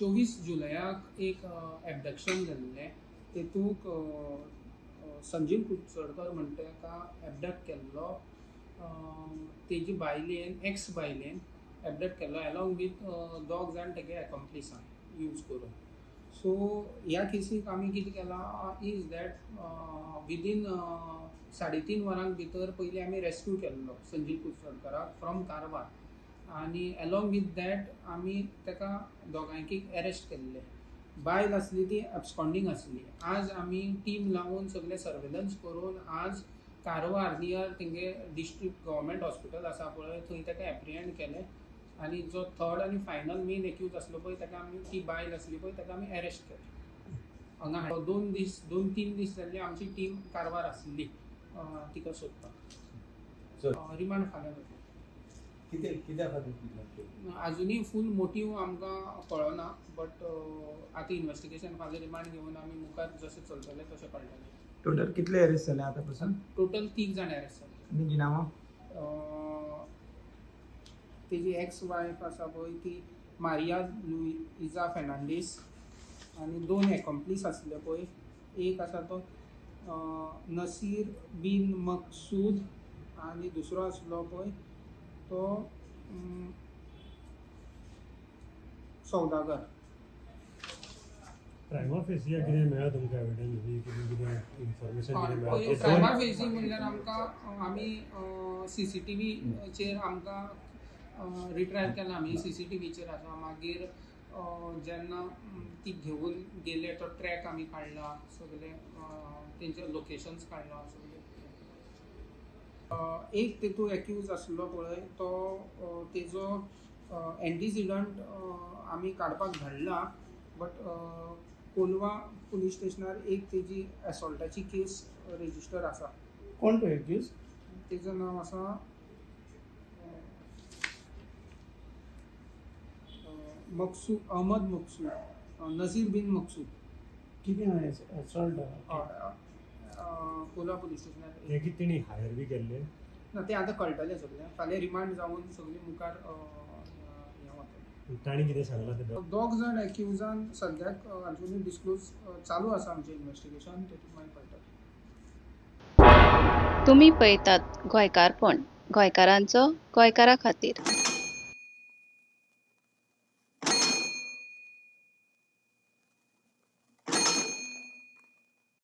24 जुलयाक एक एबडक्शन जाल्लें. तेतूंक संजीव कुडचडकर म्हणटा ताका एबडक्ट केल्लो, तेजी बायलेन, एक्स बायलेन एबडक्ट केल्लो एलॉंग वीथ दोग जाण तेगे एकॉम्प्लिसान यूज करून. सो ह्या केसीक आमी कितें केलां is that within 3.5 वरां भितर पयलीं आमी रेस्क्यू केल्लो संजीव कुडचडकराक फ्रॉम कारवार आनी एलॉंग वीथ that आमी ताका दोगांयकीक एरेस्ट केल्ले. बायल आसली ती एबस्कॉन्डींग आसली. आज आमी टीम लावन सगळे सर्वेलन्स करून आज कारवार नियर तेंगे डिस्ट्रिक्ट गव्हर्मेंट हॉस्पिटल आसा पळय थंय ताका एप्रिहेंड केलें आनी जो थर्ड आनी फायनल मेन एक्यूज आसलो पळय ताका आमी, ती बायल आसली पळय ताका आमी एरेस्ट केलें हांगा. 2 दीस, 2-3 दीस जाल्ले आमची टीम कारवार आसली तिका सोदपाक. रिमांड फाल्यां जातलो. कितें कित्या खातीर किडनॅप केलें? अजुनूय फूल मोटीव आमकां कळना, बट आतां इन्वेस्टिगेशन फाल्यां रिमांड घेवन आमी मुखार जशें चलतलें तशें कळटलें. टोटल कितले अरेस्ट जाले आतां पासून? टोटल तीग जाण अरेस्ट जाले. तेंची नांवां? तेजी एक्स वायफ आसा पळय ती मारिया लुइजा फेर्नांडीस आनी 2 एकॉम्प्लीस आसले पळय, एक आसा तो नसीर बीन मकसूद आनी दुसरो आसलो पळय तो सौदागर. प्रायमा फेसिया कितें मेळ्ळा तुमकां एविडन्स बी कितें कितें इन्फॉर्मेशन कितें मेळ्ळा? प्रायमा फेसी म्हणल्यार आमकां आमी सीसीटीव्हीचेर आमकां रिट्रायव केला, आमी सीसीटीव्हीचेर आसा. मागीर जेन्ना ती घेवन गेले तो ट्रॅक आमी काडला, सगळे तेंचे लोकेशन्स काडला सगळे. एक तेतूंत एक्यूज आसलो पळय तो तेजो एंटीसिडंट आमी काडपाक धाडला, बट कोलवा पुलीस स्टेशनार एक तेजी एसॉल्टाची केस रजिस्टर आसा. कोण तो एक्यूज? तेजो नांव आसा मकसूद, अहमद मकसूद, नजीर बीन मकसूद. कितें असॉल्ट? कोलवा पुलीस स्टेशनार. हें कितें तेणी हायर बी केल्लें? ना, तें आतां कळटलें सगळें, फाल्यां रिमांड जावन सगळें मुखार हें वतलें. तांणी कितें सांगलां तें? दोग जाण एक्युजान सद्याक अजुनूय डिस्क्लोज चालू आसा आमचें इन्वेस्टिगेशन, तेतूंत मागीर कळटलें. तुमी पळयतात गोंयकारपण, गोंयकारांचो गोंयकारा खातीर.